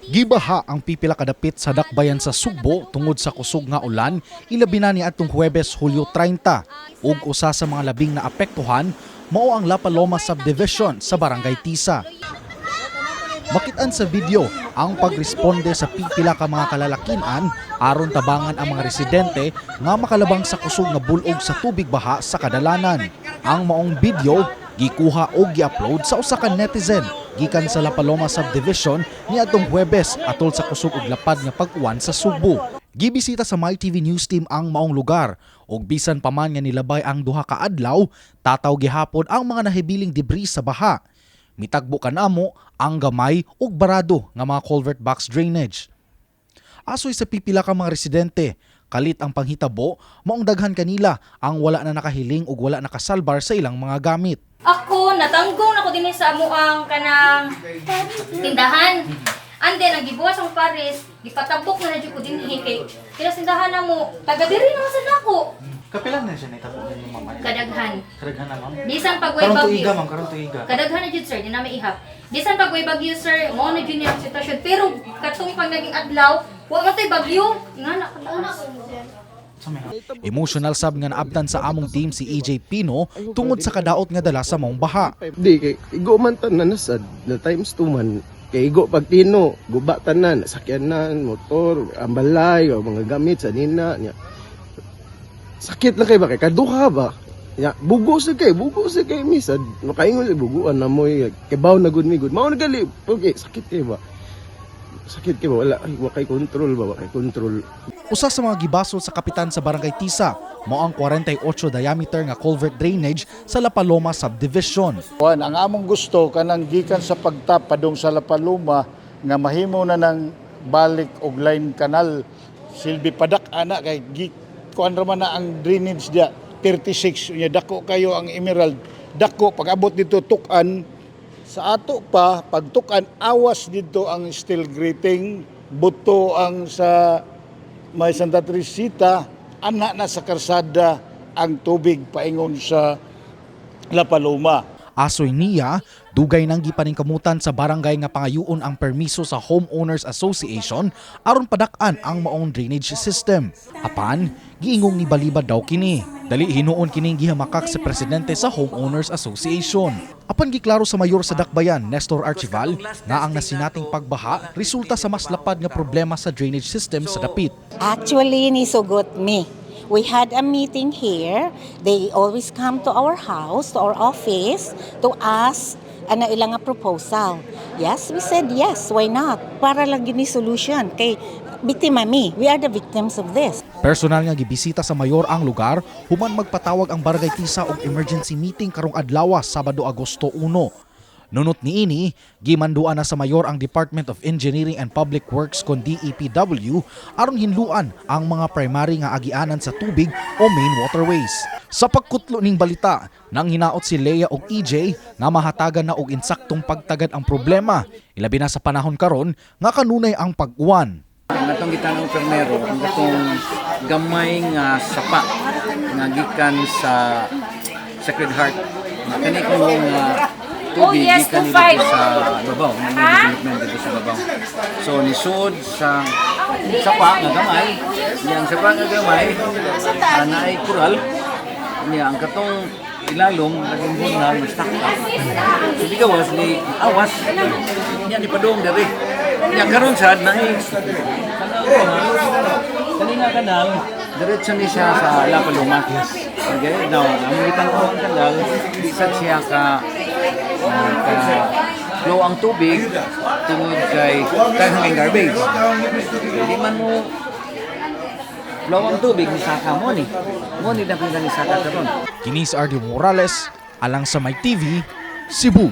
Gibaha ang pipila ka dapit sa dakbayan sa Sugbo tungod sa kusog nga ulan, ilabi na niadtong Huwebes, Hulyo 30. Ug usa sa mga labing naapektuhan mao ang La Paloma Subdivision sa Barangay Tisa. Makitaan sa video ang pagresponde sa pipila ka mga kalalakinan aron tabangan ang mga residente nga makalabang sa kusog nga bulog sa tubig baha sa kadalanan. Ang maong video gikuha og gi-upload sa usa ka netizen gikan sa La Paloma Subdivision niadtong Huwebes atol sa kusog og lapad nga pag-uwan sa Sugbo. Gibisita sa MyTV News Team ang maong lugar ug bisan pa man nga nilabay ang 2 ka adlaw, tataw gihapon ang mga nahibiling debris sa baha. Mitagbo kanamo ang gamay ug barado nga mga culvert box drainage. Asoy sa pipila ka mga residente, kalit ang panghitabo, maong daghan kanila ang wala na nakahiling ug wala nakasalbar sa ilang mga gamit. Ako, natanggong na ko din sa amuang kanang tindahan. And then, ang gibuwas ang pares, gipatabok na na jud ko dinhi kay kinasindahan na mo, taga diri naman sa nako. Kapila na siya nitabo ninyo, ma'am? Kadaghan. Kadaghan na, ma'am. Bisan pag way bagyo. Ma'am, karon tuiga. Kadaghan na jud, sir, di na maihap. Bisan pag way bagyo, sir, mao na jud niya ang sitwasyon. Pero katong pag naging adlaw, wa man to'y bagyo. Nga na kataas. Emotional sab nga naabtan sa among team si EJ Pino tungod sa kadaot nga dala sa maong baha. Di kay igo man tanan na sad na times 2 man kay igo pag tino guba tanan, sakyanan, motor, ang balay o mga gamit sa nina niya. Sakit lang kay ba, kay kaduha ba ya, bugo sa kay mi sad makaingon sa buguan na moy kibaw na gud mi gud mao na gali. Okay, sakit kay ba, sakit kay ba, wala ay, wa kay control ba, wa kay control. Usa sa mga gibasol sa kapitan sa Barangay Tisa mao ang 48 diameter nga culvert drainage sa La Paloma Subdivision. Kuan, ang among gusto kanang gikan sa pagtap padung sa La Paloma nga mahimo na ng balik og line canal, silbi padak ana kay gi, kuan ra man na ang drainage dia 36 unya dako kayo ang Emerald, dako pag abot dito tukan sa ato pa pagtukan awas dito ang steel grating, buto ang sa may Santa Teresita, ana na sa karsada ang tubig paingon sa La Paloma. Asoy niya, dugay nang gipaningkamutan sa barangay nga pangayuon ang permiso sa Homeowners Association aron padak-an ang maong drainage system. Apan, giingong ni balibad daw kini. Dali hinuon kining gihamakak sa presidente sa Homeowners Association. Apan giklaro sa mayor sa Dakbayan, Nestor Archival, nga ang nasinating pagbaha resulta sa mas lapad nga problema sa drainage system sa dapit. Actually, nisugot me. We had a meeting here. They always come to our house, to our office, to ask ana ilang nga proposal. Yes, we said yes, why not? Para lang gini solution. Kay biktima mi, we are the victims of this. Personal nga gibisita sa mayor ang lugar human magpatawag ang Barangay Tisa og emergency meeting karong adlaw, Sabado, Agosto 1. Nunot niini, gimanduan na sa mayor ang Department of Engineering and Public Works kon DEPW aron hinluan ang mga primary nga agianan sa tubig o main waterways. Sa pagkutlo ning balita, nang hinaot si Leia og EJ nga mahatagan na og insaktong pagtagad ang problema, ilabi na sa panahon karon nga kanunay ang pag-uwan. Ang atong gitanong permero, ang katong gamay nga sapa nga gikan sa Sacred Heart. Nga kani ko nga tubig Oh, yes, gikan 2.5. dito sa babaw, nga may development dito sa babaw. So nisud sa sapa nga gamay, niya ang sapa nga gamay, naay kural, niya ang katong ilalom naging burnal na stuck up. So di gawas ni awas niya ni padung diri. Niya karon sad naay kanina kanal diretso ni siya sa La Paloma. Okay, now ang gitan ko ang kanal di sad siya ka flow ang tubig tungod kay daghang garbage. Di man mo flow ang tubig ni saka mo ni. Mo ni dapit ni saka karon. Kini si RD Morales, alang sa My TV, Cebu.